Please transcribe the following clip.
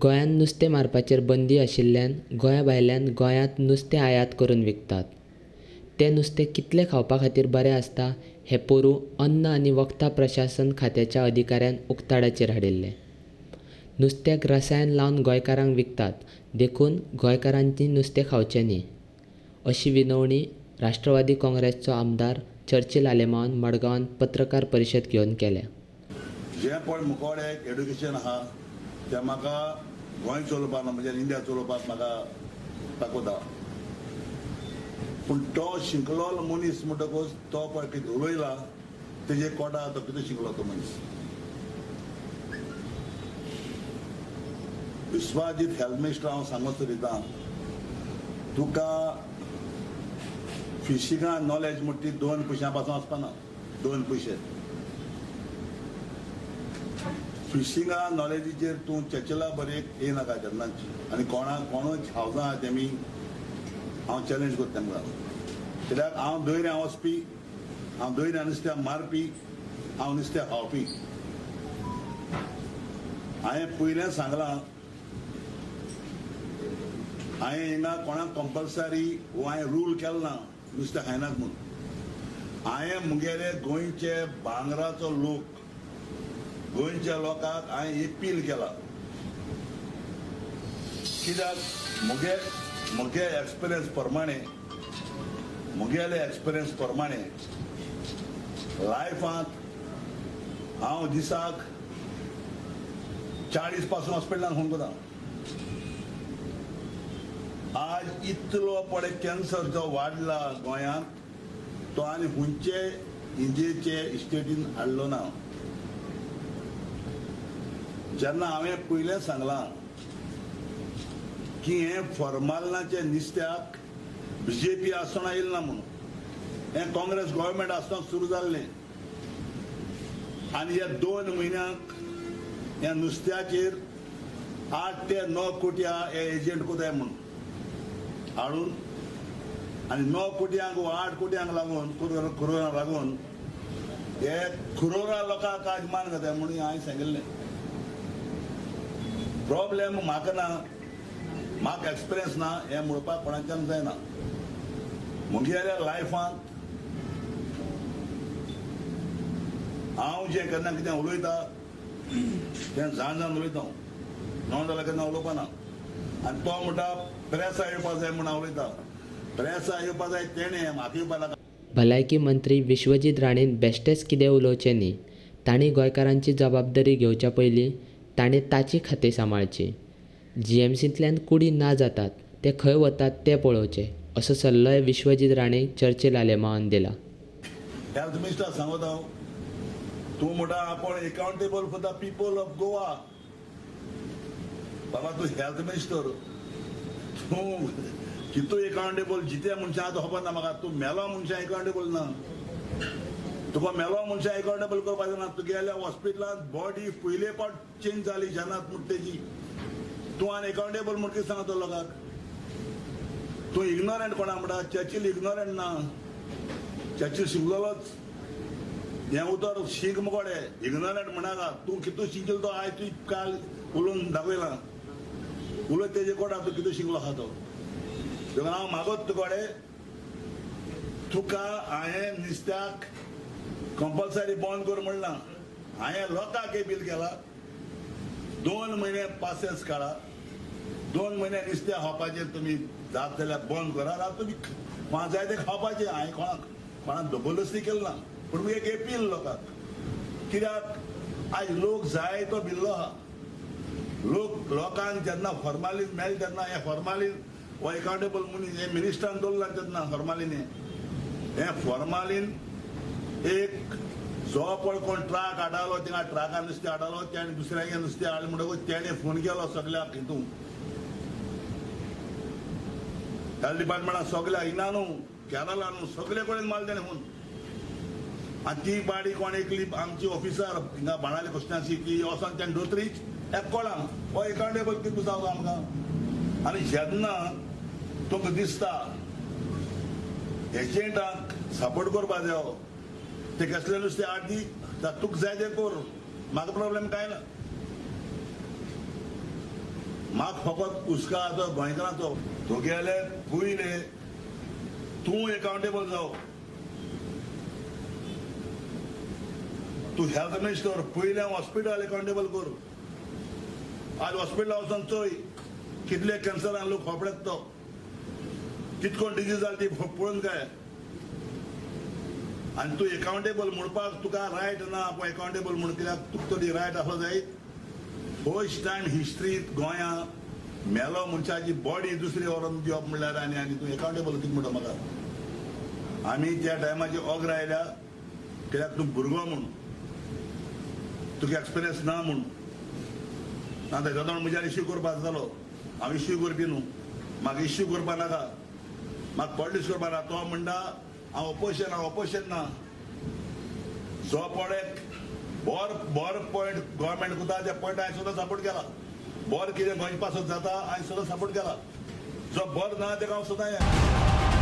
गोंयांत नुस्तें मारपाचेर बंदी आशिल्ल्यान गोंया भायल्यान गोंयांत नुस्तें आयात करून विकतात. तें नुस्तें कितलें खावपा खातीर बरें आसता हें पोरूं अन्न आनी वखदां प्रशासन खात्याच्या अधिकाऱ्यान उक्ताडाचेर हाडिल्लें. नुस्त्याक रसायन लावन गोंयकारांक विकतात देखून गोंयकारांनी नुस्तें खावचें न्ही अशी विनवणी राष्ट्रवादी काँग्रेसचो आमदार चर्चिल आलेमांवान मडगांवांत पत्रकार परिशद घेवन केल्या. जें पळय मुकोडे एड्युकेशन आहा तें म्हाका गोंय चलोवपाक ना, म्हणजे इंडिया चलोवपाक म्हाका दाखोवता. पूण तो शिकलो मनीस म्हणटकूच तो पळय कितें उलयला तेजे कोटा तो कितें शिकलो तो मनीस. विश्वाजीत हेल्थ मिनिस्टर हांव सांगत दिता तुका फिशिंगा नॉलेज म्हणटा ती 2 पयशां पासून आसपाना. 2 पयशे फिशिंगा नॉलेजीचेर तूं चर्चिला बरेक येयनाका केन्नाच. आनी कोणाक कोणूच हावजां आहा तेमी हांव चॅलेंज करता तांकां, कित्याक हांव दर्या वचपी, हांव दर्या नुस्त्या मारपी, हांव नुस्त्या खावपी. हांवें पयलें सांगलां, हांवें हिंगा कोणाक कंपल्सरी वो हांवें रूल केलो ना नुस्तें खायनात म्हूण. हांवें मुगेले गोंयचे भांगराचो लोक, गोंयच्या लोकांक हांवें एपील केला, कित्याक मुगे एक्सपिरियन्स प्रमाणे, मुगेले एक्सपिरियन्स प्रमाणे लायफांत हांव दिसाक 40 पासून हॉस्पिटलान फोन करता. आज इतलो पळय कॅन्सर जो वाडला गोंयांत तो आनी खंयचे इंडियेचे स्टेटीन हाडलो ना. जेन्ना हांवें पयलें सांगलां की हें फॉर्मालिनाचे नुस्त्याक बीजेपी आसतना येयलें ना म्हणून, हें काँग्रेस गव्हर्मेंट आसतना सुरू जाल्लें. आनी ह्या 2 म्हयन्यांक ह्या नुस्त्याचेर 8 ते 9 कोटी हे एजंट कोताय म्हणून हाडून, आनी 9 कोटयांक वा 8 कोटयांक लागून कोरोना लागून हे करोना लोकांक आज मान घेताय म्हणून हांवें सांगिल्लें. प्रॉब्लेम म्हाका ना, म्हाका एक्सपिरियन्स ना हें म्हणपाक कोणाच्यान जायना. मुगेल्या लायफांत हांव जें केन्ना कितें उलयता तें जाण जाण उलयता, हांव ना जाल्यार केन्ना उलोवपाना. आनी तो म्हणटा प्रेसा येवपा जाय म्हूण हांव उलयता, प्रेसा येवपा जाय तेणें म्हाका येवपा नाका. भलायकी मंत्री विश्वजीत राणेन बेश्टेच कितें उलोवचें न्ही, तांणी गोंयकारांची जबाबदारी घेवच्या पयलीं ताणें ताची खातें सांबाळची. जीएमसींतल्यान कुडी ना जातात ते खंय वतात तें पळोवचें असो सल्लोय विश्वजीत राणे चर्चिल आलेमांवान दिला. हेल्थ मिनिस्टर सांगत हांव, तूं म्हणटा आपूण accountable for the people of Goa. बाबा तूं हेल्थ मिनिस्टर, तूं कितू एकाउंटेबल जिते मनशां आतां खबर ना म्हाका. तूं मेलो मनशां एकाउंटेबल ना, तुका मेलो मनशां एकाउंटेबल करपाचें ना. तुगेल्या हॉस्पिटलांत बॉडी पयले पावट चेंज जाली जेन्ना म्हूण तेजी तूं आनी एकाउंटेबल म्हूण कितें सांगता लोकांक? तूं इग्नोरंट कोणा म्हणटा? चर्चिल इग्नोरंट ना, चर्चिल शिकलोच. हें उतर शीक मुकोडे इग्नोरंट म्हणाका. तूं कितू शिकलो तो आयज तूं काल उलोवन दाखयला, उलय तेजे कोडा तूं कितू शिकलो आहा तो. देखून हांव मागत तुकडे तुका हांवें नुस्त्याक कंपल्सरी बंद कर म्हणलां. हांवें लोकांक एपील केला 2 म्हयने पासेस काडा, 2 म्हयने नुस्तें खावपाचें तुमी जात जाल्यार बंद करा, ना तुमी कोणा जाय तें खावपाचें. हांवें कोणाक कोणाक जबरदस्ती केली ना, पूण एक एपील लोकांक, कित्याक आयज लोक जाय तो भिल्लो आहा. लोक लोकांक जेन्ना फॉर्मालीन मेळ्ळें तेन्ना हें फॉर्मालीन हो एकाउंटेबल मनीस हें मिनिस्टरान दवरलां तेन्ना फॉर्मालीन हें फॉर्मालीन एक जो पळय कोण ट्रक हाडटालो थिंगा ट्रकान नुस्तें हाडटालो तेणें दुसऱ्यागेर नुस्तें हाडलें म्हणटकूच तेणें फोन केलो सगल्याक हितून हेल्थ डिपार्टमेंटान सगल्या हिंगा न्हू केरला न्हू सगळे कडेन मारले तेणें फोन. आनी ती बाडी कोण एकली आमची ऑफिसर हिंगा बाणाली क्रिस्तांची ती वचोन तेणें दोतरीच एक कोणाक हो एकाउंटेबल कितें जावं आमकां. आनी जेन्ना तुमकां दिसता एजंटांक सपोर्ट करपा जाय ते कसले नुस्तें आडदी तुका जाय तें कर, म्हाका प्रॉब्लेम कांय ना. म्हाका फकत हुस्का तो गोंयकारांचो. तुगेले पयले तूं एकाउंटेबल जाव. तूं हेल्थ मिनिस्टर, पयलें हॉस्पिटल एकाउंटेबल कर. आज हॉस्पिटला वचोन चोय कितले कॅन्सरान लोक खोपडेत, तो कितको डिजीज जाली ती पळोवन काय. आनी तूं एकाउंटेबल म्हणपाक तुका रायट ना. आपूण एकाउंटेबल म्हूण कित्याक तुका तरी रायट आसलो जायत. फर्स्ट टायम हिस्ट्रींत गोंया मेलो मनशाची बॉडी दुसरी व्हरोन दिवप म्हणल्यार आनी आनी तूं एकाउंटेबल कितें म्हणटा म्हाका. आमी त्या टायमाची ऑग्र आयल्या कित्याक तूं भुरगो म्हूण, तुका एक्सपिरियन्स ना म्हूण. आतां गदण म्हज्यान इश्यू करपाक जालो. हांव इश्यू करपी न्हू, म्हाका इश्यू करपा नाका, म्हाका पॉलिटिक्स करपा नाका. तो म्हणटा हांव ऑपोजिशन, हांव ऑपोजिशन ना. जो पळय बोर बोर पॉयंट गव्हर्मेंट करता त्या पॉयंट हांवें सुद्दां सपोर्ट केला. बोर कितें गोंयचे पासत जाता हांवें सुद्दां सपोर्ट केला. जो बोर ना तेका हांव सुद्दां.